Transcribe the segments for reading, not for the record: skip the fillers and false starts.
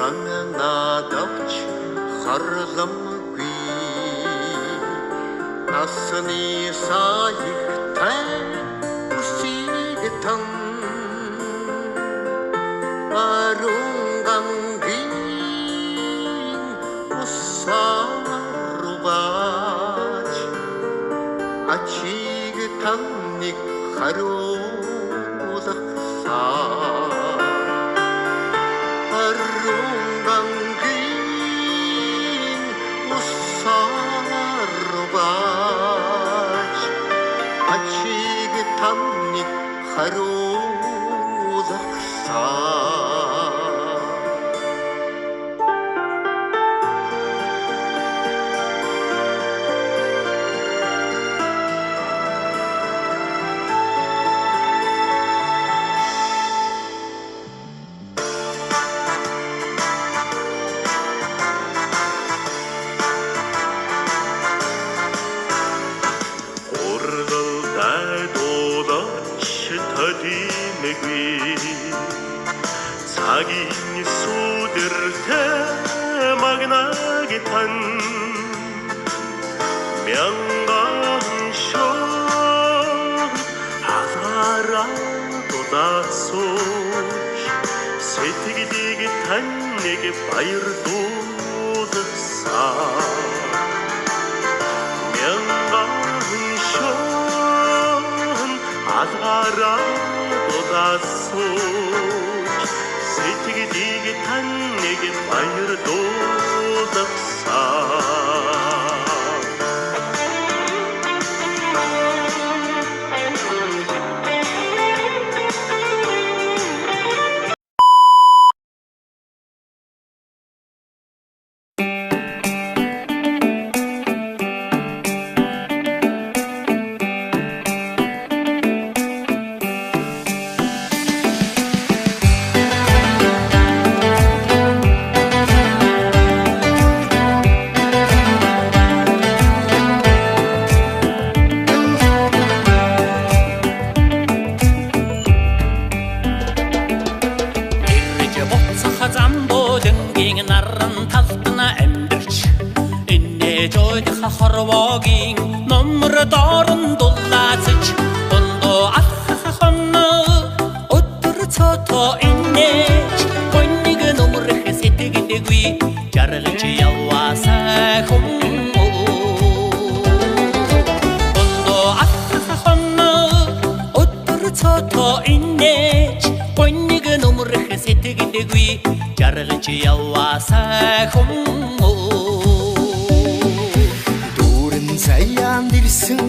Санаадавч харламгүй насны саягтай үсигтэн Арунгамгийн усаарваач ачиг таныг хариулахсан Арунгамгийн усаарваач ачиг таныг хариулахсан. Цагийн сүдэртэй магнагитан мянган шон алгаараа дулаасууч сэтгэлийг таныг баярлуулсан мянган шон алгаараа дулаасууч сэтгэлийг таныг баярлуулсан. Хорвогийн номер дорн дулаацч дундуу алхах хонно өдөр цотоо инээж гониг нөмрөх сэтгэлгүй жаргаж яваасай хүмүү дундуу алхах хонно өдөр цотоо инээж гониг нөмрөх сэтгэлгүй жаргаж яваасай хүмүү Саяанд ирсэн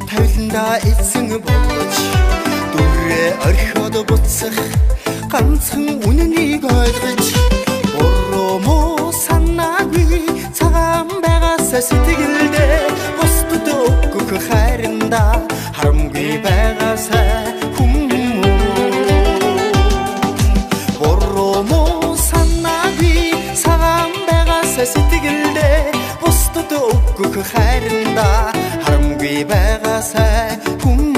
тавиландаа эцэн болж дүрээ орхиод буцах ганцхан үнэнийг ойлгож буруу муу санаагүй цагаан байгаасаа сэтгэлдээ бусдад өгөх хайрандаа харамгүй байгаасаа хүмүү буруу муу санаагүй цагаан байгаасаа сэтгэлдээ бусдад өгөх хайрандаа харамгүй байгаасай хүмүү.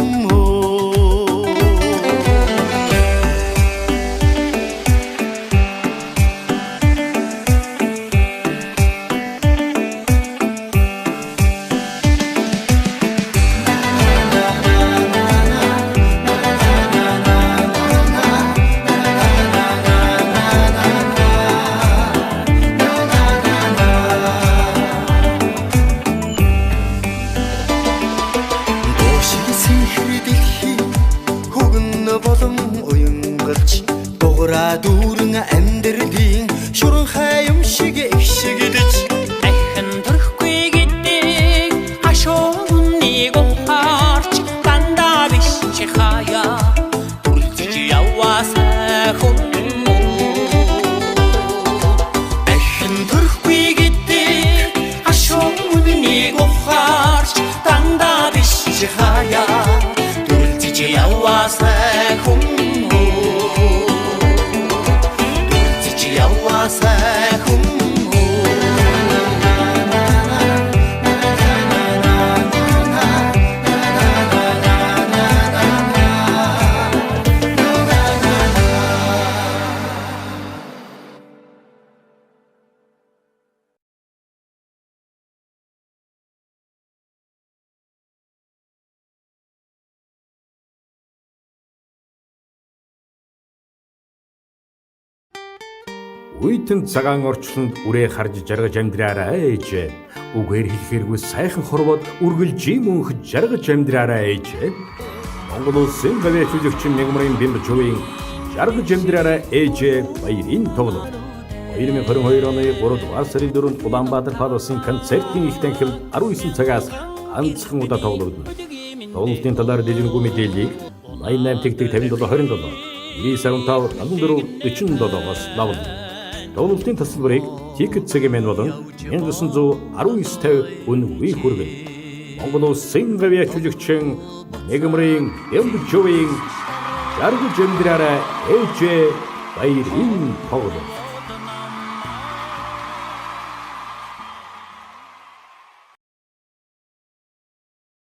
Дүүрэн амьдралын шуранхай юм шиг ихшигдэж дахин төрөхгүй гэдэг гашууныг ухаарч дандаа биш чи хаяа дүрлцэж яваасай хүмүү дахин төрөхгүй гэдэг гашууныг ухаарч дандаа биш чи хаяа дүрлцэж яваасай хүмүү. Үейтэн цагаан орчлонд үрээ харж жаргаж амьдраарай ээжээ. Үгээр хэлэхэргүй сайхан хорвоод үргэлжийн мөнх жаргаж амьдраарай ээжээ. Монгол улсын гавьяа жүжигчин Мягмарын Бямбжувын жаргаж амьдраарай ээжээ баярын тоглолт. 2022 оны 3 дугаар сарын 4-нд Улаанбаатар Паласын концертын их танхимд 19 цагаас ганцхан удаа тоглогдоно. Тоглолтын талаар дэлгэрэнгүй мэдээллийг 88 тэгтэг 57 27 99 15 74 47-оос лавлна. Тоглолтын тасалбарыг Ticket цэгийн болон 1919 50 үнэгүй хүргэнэ. Монгол улсын гавьяа жүжигчин Мегмрын Бямбжувын жаргаж амьдраарай ээжээ баярын тоглолт.